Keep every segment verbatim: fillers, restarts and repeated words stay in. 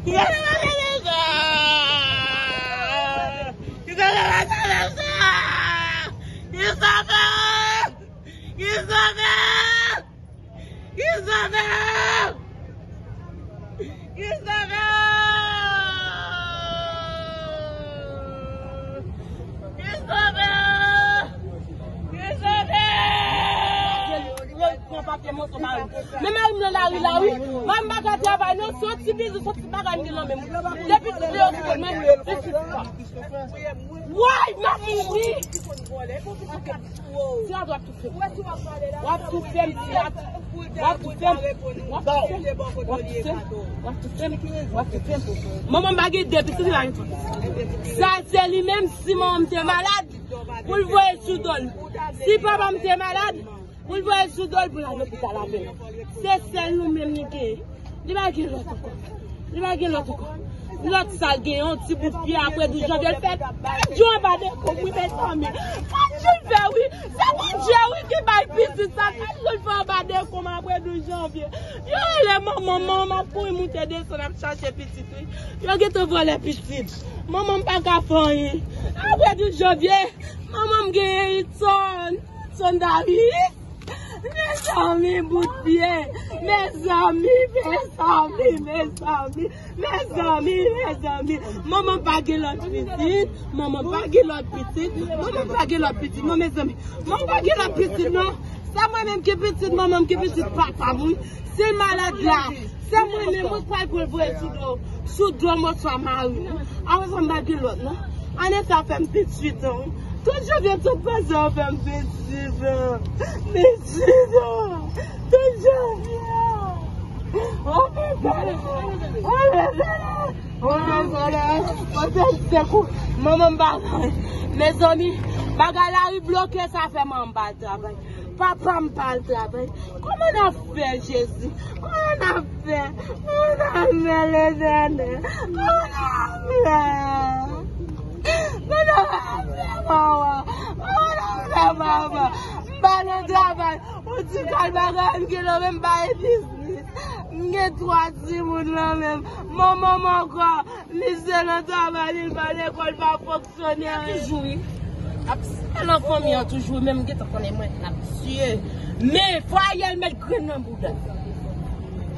Christopher! Christopher! Christopher! Christopher! Yo pran papye moto mari m. Men mari m nan lari la, wi. Mari m pa ka travay, non. Se yon ti bizou, se yon ti bagay m gen nan men m. Depi ti yo okipe mwen, se sou sa. Woy, m ap mouri! Ti a w ap toufe m. W ap toufe m, ti a w ap toufe m. W ap toufe m. W ap toufe m. W ap toufe m. W ap toufe m. Manman m pa gen de pitit, li pa gen tout. Sa se li menm, si manman m te malad, pou l voye sou do l. Si papa m te malad, pou l voye sou do l pou l al lopital avè l. Se sèl nou menm li genyen. Li pa gen lòt ankò. Li pa gen lòt ankò. Lòt sa l gen yon ti bout pye apre douz janvye, l fè kat jou anba de kòb, wi, mezanmi. Kat jou l fè, wi. Se Bondye, wi, ki bay pitit sa. Kat jou l fè anba de kòb apre douz janvye. Yo rele manman, manman ap kouri moute desann, ap chache pitit, wi. Yo gentan vòlè pitit. Manman m pa ka fè anyen. Apre douz janvye, manman m genyen Hudson. Hudson Darius. Mezanmi, bout pye. Mezanmi, mezanmi, mezanmi. Mezanmi, mezanmi. Manman pa gen lòt pitit. Manman pa gen lòt pitit. Manman pa gen lòt pitit. Non, mezanmi. Manman pa gen lòt pitit, non. Se mwen menm ki pitit, manman m ki pitit papa m, wi. Si l malad la, se mwen menm, mwen k pral pran l voye sou do, sou do mòso a mari m. Apre sa, m pa gen lòt, non. Anèt sa fè m pitit, non. Tout janvye, tout pase yo fè m pitit, non. Pitit, non. Tout janvye. Oh, mezanmi. Oh, mezanmi. Oh, mezanmi. Mwen fè sekou. Manman m pa, mezanmi, bagay lari bloke, sa fè manman m pa al travay. Papa m pa al travay. Kòman n ap fè, Jezi? Kòman n ap fè? Kòman n ap fè, Letènèl? Kòman n ap fè? Kòman n ap fè, manman? Kòman n ap fè, papa? M pa nan travay. Yon ti kal bagay m gen nan men m, m pa gen biznis. M gen twa timoun nan men m. Manman m ankò, misye nan travay li, li pa lekòl, li pa fonksyonè. Toujou, wi. Ap sal nan fanmi an toujou, men m gentan konnen mwen, n ap tiye. Men, fò Ariel mèt grenn nan bouda l.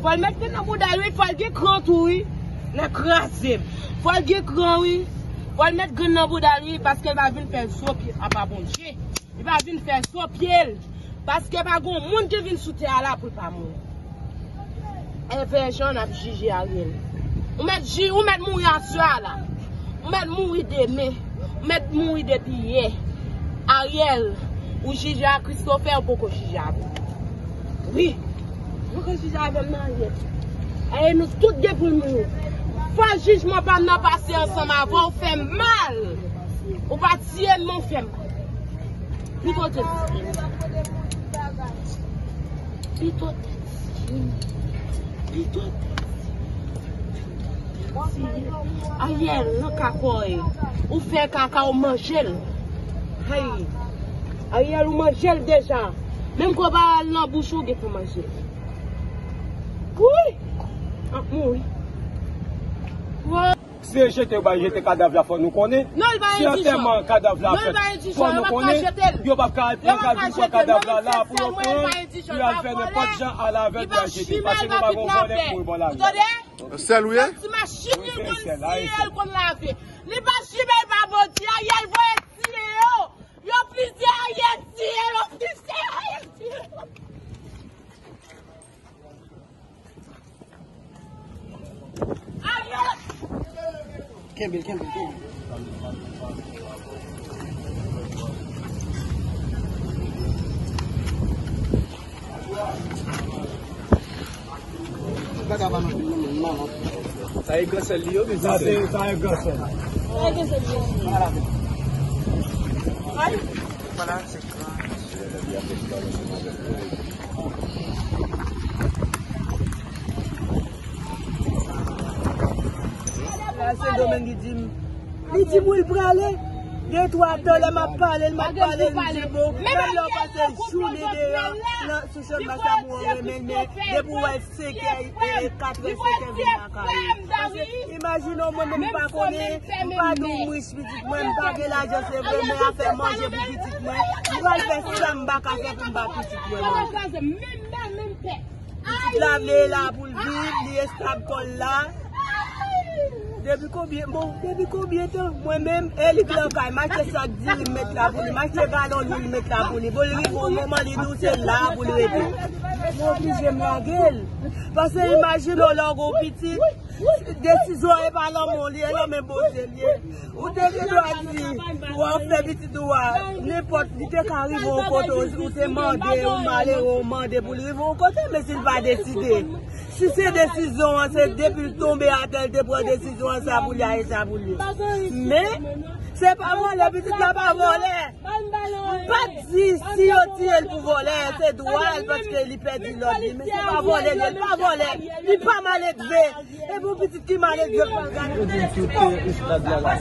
Fò l mèt grenn nan bouda l, wi, fò l gen kran tou, wi. Nan kraze m. Fò l gen kran, wi. Fò l mèt grenn nan bouda l, wi, paske l pa vin fè zo pye apa Bondye. Li pa vin fè zo pye l. Paske pa gon moun ki vin sou tè a la pou l pa mouri. Evè jan n ap jije Ariel. Ou mèt ji-, ou mèt mouri aswè a la. Ou mèt mouri demen. Ou mèt mouri depi yè. Ariel, ou jije a Christopher, ou poko jije avè m. Wi. Ou poko jije avè m nan Ariel. E nou tout gen pou n mouri. Fò jijman pa m nan pase ansanm avè w, ou fè m mal. Ou pa tiye m, men ou fè m mal. Pito te tiye m. Pito te tiye m. Pito te tiye m. Ariel, nan kaka w ye. Ou fè kaka, ou manje l. Hey. Ariel, ou manje l deja. Menm ke w pa al nan bouch ou, ou gentan manje l. Wi! Ap mouri. Wi. Si e jete yo bay jete kadav la, fò nou konnen. Non, li pa endijan. Si antèman kadav la fèt, fò nou konnen. Yo p ap ka al pran kadav la la pou yo pran, pou yo al fè nenpòt jan a la avèk yo al jete. Paske nou pa gon vòlè k mouri bò lari. Sèl ou ye? Ti machin li konn siye, l konn lave. Li pa chimè, li pa Bondye, Ariel voye tiye yo. Yo plizyè, Ariel tiye yo, plizyè, Ariel tiye yo. Kenbe l, kenbe l, kenbe l. Sa e gran sè l li yo, men sa se, sa e gran sè l. Sa e gran sè l li yo. Ay. La, Sendomeng, li di m, li di m wi, l prale. De twa tan lè m ap pale l, m ap pale l, m di bon, menm lè w pase jounen deyò, nan, sou chanm bas la pou w renmen l, men depi w wè senkè, e, katrè, senkè vin lakay ou. Paske, imajine w, mwen menm m pa konnen, m pa di w m rich pitit mwen, m pa gen lajan, se vre, men afè manje pou pitit mwen, m pral fè sa m pa ka fè pou m ba pitit mwen manje. Pitit la vle la pou l viv, li estab kò l la. Depi konbyen, bon, depi konbyen tan? Mwen menm, e li k lakay, m achte sak diri, m met la pou li, m achte galon lwil, m met la pou li. Bon, li rive yon moman, li di w se la pou l rete. Mwen oblije m lage l. Paske imajine w lè w gen yon pitit, desizyon e pa nan men w li ye, nan men Bondye li ye. Ou te gen dwa di, w ap fè pitit ou a, nenpòt, li te ka rive yon kote, ou te mande, ou malere, ou mande pou l rive yon kote, men si l pa deside, si se desizyon an, se depi l tonbe atè, l te pran desizyon an, sa pou li a, e sa pou li. Men, se pa vòlè, pitit la pa vòlè. Pa di si yo tiye l pou vòlè, se dwa l, paske li pèdi lòd li, men se pa vòlè, li pa vòlè, li pa maledve. E pou pitit ki male, Dye pa gade. Yo di m tout, e, estad la la.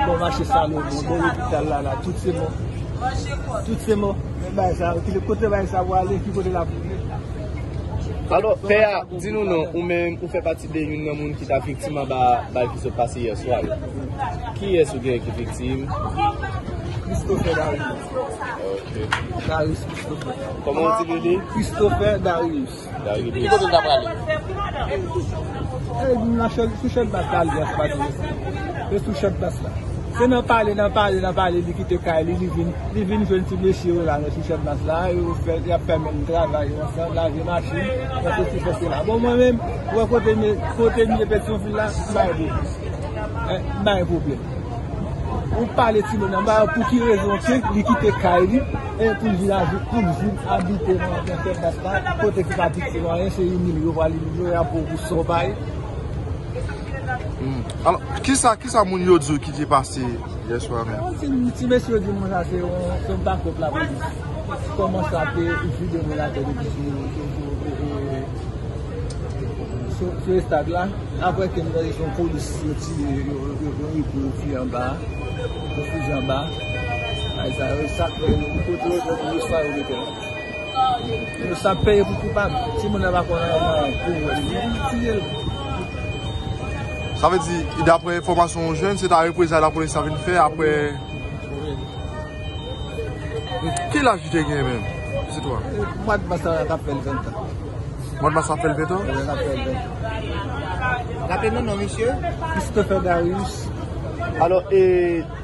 Bò mache Salomon, bò lopital la la, tout se mò. Tout se mò. Men bagay sa, ki kote bagay sa pwale, ki kote l ap rive? Alò, pè a, di nou non, ou menm, ou fè pati de youn nan moun ki ta viktim anba bal ki sot pase yè swa yo. Kiyès ou gen ki viktim? Christopher Darius. Ok. Darius Christopher. Kòman ou di li? Christopher Darius. Ki kote l ta prale? E, nan chè-, sou chèn bas la, li a pati. Se sou chèn bas la. Se nan pale, nan pale, nan pale, li kite kay li, li vin, li vin jwenn ti mesye yo la, nan sou chèn bas la, yo fè, y ap fè menm travay yo ansanm, lave machin, fè sesi, fè sela. Bon, mwen menm, ou wè kote m ye, kote m ye Petyonvil la, m pa gen pwoblèm. Eh, m pa gen pwoblèm. Ou pale timoun nan, ba pou ki rezon ke li kite kay li, e pou l vin aji-, pou l vin abite nan, nan sèt dat la, kote ki pa viktim anyen, se imilye yo pral imilye yo, y ap pran pou sa w bay. Hmm. Alò, kisa, kisa moun yo di w ki te pase yè swa menm? Bon, ti, ti mesye yo di mwen sa se yon, se yon bakòp lapolis. Kòman sa te vide mwen atè depi sou, sou, sou, sou, sou estad la. Apre ke m tande se yon polis yo tire, yo, yo, yo, yo rive yo tire anba, yo fize anba. Ay sa, yo sa fè, yo kote yo, yo sa yo mete la. Yo sa peye pou koupab. Timoun nan pa konn anyen pou yo. Yo tiye l. Sa vle di, daprè enfòmasyon w jwenn, se ta reprezay lapolis ta vin fè apre. Ki laj li te gen menm? Pitit ou a? Mwad mas la, l ap fè l venntan. Mwad mas la ap fè l venntan? Wi, l ap fè l venntan. Raple nou non, misye? Christopher Darius. Alò, e,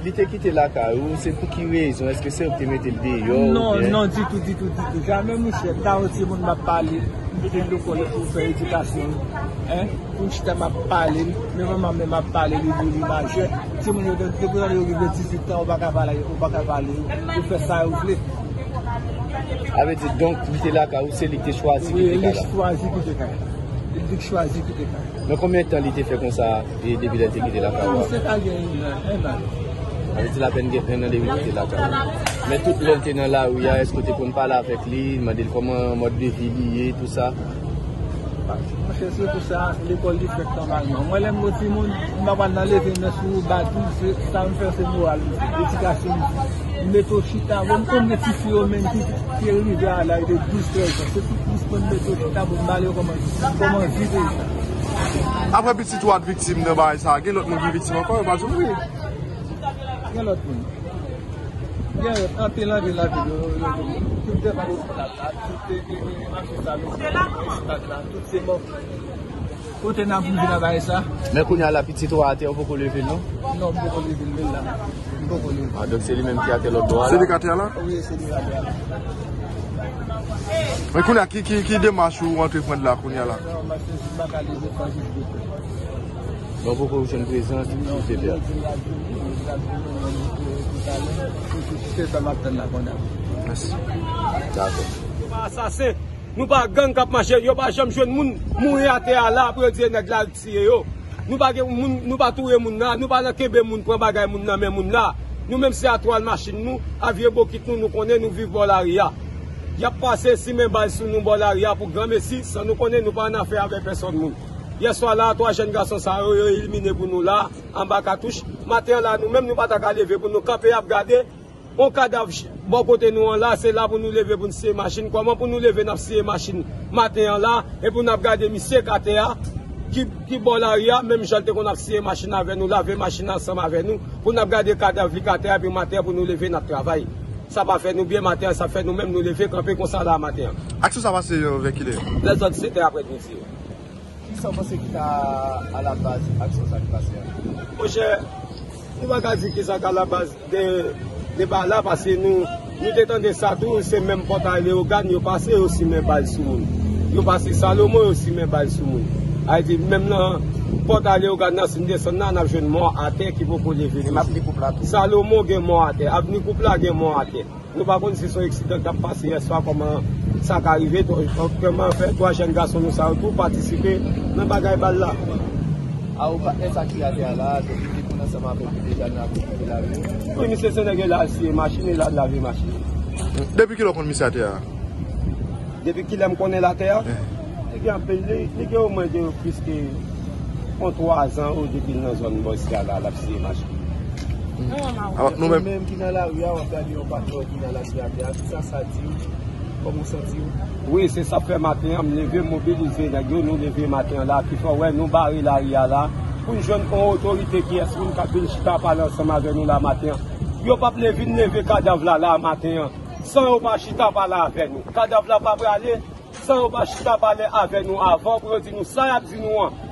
li te kite lakay ou, se pou ki rezon? Èske se ou ki te mete l deyò? Non, oubyen? Non, ditou, ditou, ditou. Jamè, monchè, ta yon timoun m ap pale, m te lekòl pou fè edikasyon l. Hein? Pou m chita m ap pale l, men manman m menm ap pale l, li di li majè. Timoun yo, depi yo rive dizuit tan, ou pa ka pale, ou pa ka pale yo. Yo fè sa yo vle. Sa vle di, donk, li te lakay ou, se li ki te chwazi kite kay la? Wi, li chwazi kite kay la. Li di l chwazi kite kay la. Men konbyen tan li te fè konsa, e, depi lè l te kite lakay ou a? Se ka gen yon an, en an. Sa vle di l apèn gen en an depi l kite lakay ou. Men tout lè l te nan lari a, èske w te konn pale avèk li, mande l kòman mòd de vi li ye, tou sa? Monchè, se pou sa, lekòl li fèt nòmalman. Mwen, lè m yon timoun, m pa pral nan leve men sou ou, bat ou, se sa m fè, se moral m, edikasyon m. M mete w chita, bon, m konn gen tifi yo menm ki, ki rive a laj de douz, trèz an. Se tout plis mwen m mete w chita pou m ba yo kòman, kòman viv sa. Apre pitit ou a t viktim nan bagay sa, gen lòt moun ki viktim ankò, yo pa di w vre. Gen lòt moun. Gen lòt, anpil, anpil, anpil. Yo, yo, yo, tout devan yo, tout, e, e, e, mache sa, yo, estad la, tout se mò. Kote n ap rive nan bagay sa? Men kounye a la, pitit ou a atè, ou poko leve l, non? Non, m poko leve l, men la. M poko leve l. Ah, donk se li menm ki atè lòt bò a la? Se li k atè a la? Wi, se li k atè a la. Men kounye a, ki, ki, ki demach ou antreprann la kounye a la? Non, m ap chèche, m pa ka leve san jis de pè. Donk, ou poko jwenn prezans, non, se pè. Se sa m ap tann la kounye a. Mèsi. Dakò. Asasen. Nou pa gang k ap mache, yo pa janm jwenn moun mouri atè a la, apre yo di e nèg la tiye yo. Nou pa gen moun, nou pa touye moun la, nou pa nan kenbe moun, pran bagay moun nan men moun la. Nou menm se a twal machin nou, a vye bokit nou, nou konnen nou viv bò lari a. Y ap pase simen bal sou nou bò lari a pou granmesi, san nou konnen nou pa annafè avèk pèsòn moun. Yèswa la, twa jèn gason sa yo, yo elimine pou nou la, anba katouch. Maten an la, nou menm, nou pa ta ka leve pou nou kanpe ap gade yon kadav ch-, bò kote nou an la, se la pou nou leve pou n siye machin. Kòman pou nou leve n ap siye machin maten an la, e pou n ap gade misye k atè a, ki, ki bò lari a, menm jan l te konn ap siye machin avè nou, lave machin ansanm avè nou, pou n ap gade kadav li k atè a, epi maten an pou nou leve n ap travay. Sa pa fè nou byen maten an, sa fè nou menm nou leve kanpe konsa la maten an. Aksyon sa pase, euh, vè kilè? Vè zòn sèt è aprè midi. Kisa w panse ki ta alabaz aksyon sa ki pase a? Monchè, nou pa ka di kisa k alabaz de, de bagay la, paske nou, nou te tande sa tou, se menm Pòtay Leyogàn, yo pase, yo simen bal sou moun. Yo pase Salomon, yo simen bal sou moun. A di, menm nan Pòtay Leyogàn nan, si n desann nan, n ap jwenn mò atè ki poko leve tou. Avni Koup la tou. Salomon gen mò atè, Avni Koup la gen mò atè. Nou pa konn si se yon eksidan k t ap pase yèswa, kòman sa ka rive, to-, kòman fè twa jèn gason nou sa yo tou patisipe nan bagay bal la. A, ou patnè sa ki atè a la, depi te konn ansanm avèk ou deja nan ap okipe lari yo? Wi, misye se nèg yo la al siye machin, e la al lave machin. Depi kilè w konn misye atè a? Depi kilè m konnen l atè a? Eh. Li gen anpil, li, li gen omwen gen plis ke yon twa zan o depi l nan zòn bò isi a la, l ap siye machin. Alò, nou menm menm ki nan lari a, w ap gade yon patnè w ki nan lari a atè a, kisa sa di w? Kòman w santi w? Wi, se sa fè maten an, m leve, m mobilize nèg yo, nou leve maten an la, ki fè w wè nou bare lari a la, pou n jwenn yon otorite kiyès moun k ap vin chita pale ansanm avè nou la maten an. Yo p ap le vin leve kadav la, la maten an, san yo pa chita pale avè nou. Kadav la pa prale, san yo pa chita pale avè nou avan pou yo di nou sa y ap di nou an.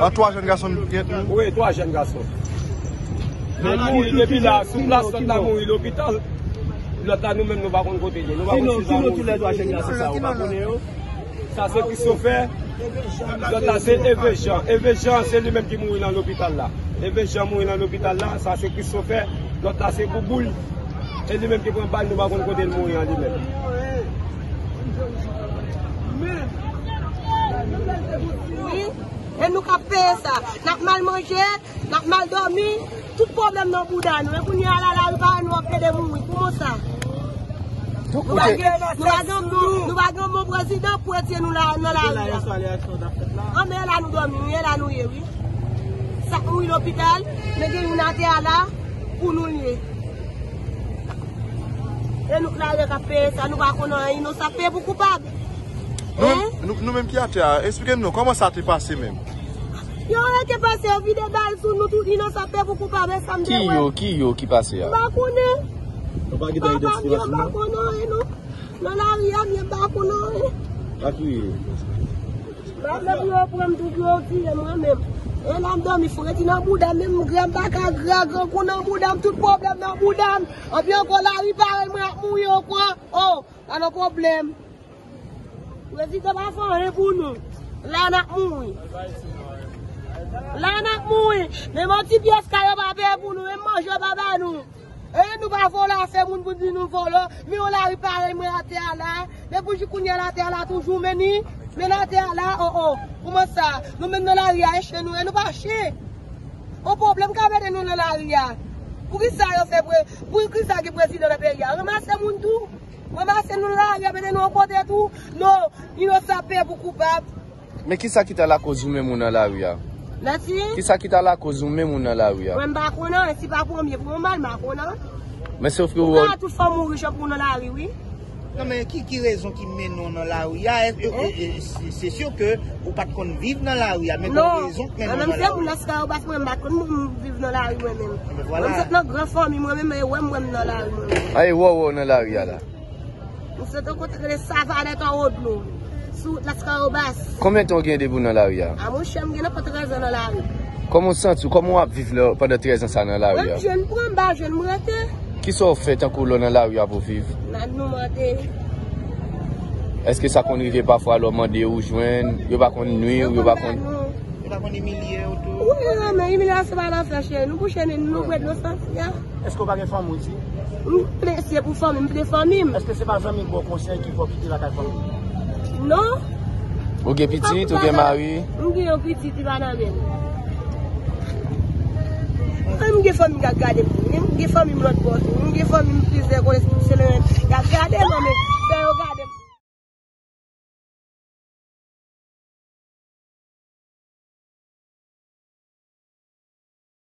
An twa jèn gason gen tou? Wi, twa jèn gason. Men mouri depi la, sou plas, lòt la mouri lopital. Lòt la nou menm nou pa konn kote l ye. Nou pa konn si l mouri. Ki non, ki non tout lè twa jèn gason sa yo, ou pa konnen yo? Sa se Christopher. Lòt la se Eve Jean. Eve Jean se li menm ki mouri nan lopital la. Eve Jean mouri nan lopital la. Sa se Christopher. Lòt la se Bouboul. E li menm ki pran bal, nou pa konn kote l mouri an li menm. Wi. E nou k ap peye sa. N ap mal manje. N ap mal dòmi, tout pwoblèm nan bouda nou. E kounye a la, lari parèy nou ap plede mouri. Kòman sa? Nou pa gen, nou pa gen bon, nou pa gen bon prezidan pou retire nou la, nan lari a. Anben, e la nou dòmi, wi, e la nou ye, wi. Sa k mouri lopital, men gen youn atè a la, pou nou l ye. E nou k lari a k ap peye sa, nou pa konn anyen, inosan ap peye pou koupab. Nou menm, nou, nou menm ki atè a, eksplike m non, kòman sa te pase menm? Yo rete pase, yo vide bal sou nou, tout inosan peye pou koupab, e sa m te wè. Ki yo, ki yo ki pase a? M pa konnen. Nou pa gen tan idantifye yo, m pa konnen anyen non. Nan lari a, m ye, m pa konnen anyen. Pa kriye. M ap leve yo pran m tou pou yo tire m mwen menm. E la m dòmi fredi nan bouda m, menm m gran m pa ka gran, gran kou nan bouda m, tout pwoblèm nan bouda m. Anpi ankò lari parèy mwen ap mouri ankò. Oh, pa nan pwoblèm. Prezidan pa fè anyen pou nou. La n ap mouri. La n ap mouri. Menm yon ti pyès kay yo pa peye pou nou, menm manje yo pa ba nou. E nou pa vòlò, se moun pou di nou vòlò. Men yon lari parèy mwen atè a la. Men pou jis kounye a la, atè a la toujou, men ni, men atè a la, oh, oh. Kòman sa? Nou menm nan lari a, e chen nou ye, nou pa chen. Yon pwoblèm ka mete nou nan lari a. Poukisa yo fè pre-, poukisa gen prezidan nan peyi a? Ranmase moun tou. Ranmase nou lari a, mete nou yon kote tou. Non, inosan ap peye pou koupab. Men kisa ki ta lakoz ou menm ou nan lari a? Mèsi. Kisa ki ta lakoz ou menm ou nan lari a? Mwen m pa konnen, si pa premye pou yon mal, m pa konnen. Men sof ke ou wè. Ou ka tout fanm ou rich pou nan lari, wi. Non, men ki, ki rezon ki mennen w nan lari a? E, e, e, e, se, se si ke ou pa t konn viv nan lari a, men gen yon rezon k mennen w nan lari a. Non, mwen menm se moun Las Cayobas, mwen m pa t konn moun viv nan lari mwen menm. Mwen m sot nan gran fanmi mwen menm, e wè m wè m nan lari mwen menm. A, e wè w wè w nan lari a la. M sot yon kote k rele Savanèt anwo dlo, sou wout Las Cayobas. Konbyen tan w gen depi w nan lari a? A monchè, m gen nenpòt trèz an nan lari. Kòman w santi w? Kòman w ap viv lè, pandan trèz an sa nan lari a? Mwen m jwenn pran, m pa jwenn m rete. Kisa w fè tankou lè w nan lari a pou w viv? N a nou mande. Èske sa konn rive pafwa lè w mande ou jwenn, yo pa konn nwi w, yo pa konn... Yo pa konn imilye w tou? Wi, men imilyasyon pa nan fè cheri. Nou kouche, nou, nou prèt nou santi a. Èske w pa gen fanmi w di? M plen, se pou fanmi, m plen fanmi m. Èske se pa zanmi k ba w konsèy ki fè w kite lakay fanmi w? Non. Ou gen pitit, ou gen mari? M gen yon pitit, li pa nan men m. Mwen, m gen fanmi k ap gade pou mwen. M gen fanmi m lòt bò tou. M gen fanmi m plizyè kote sou Sendomeng k ap gade mwen, men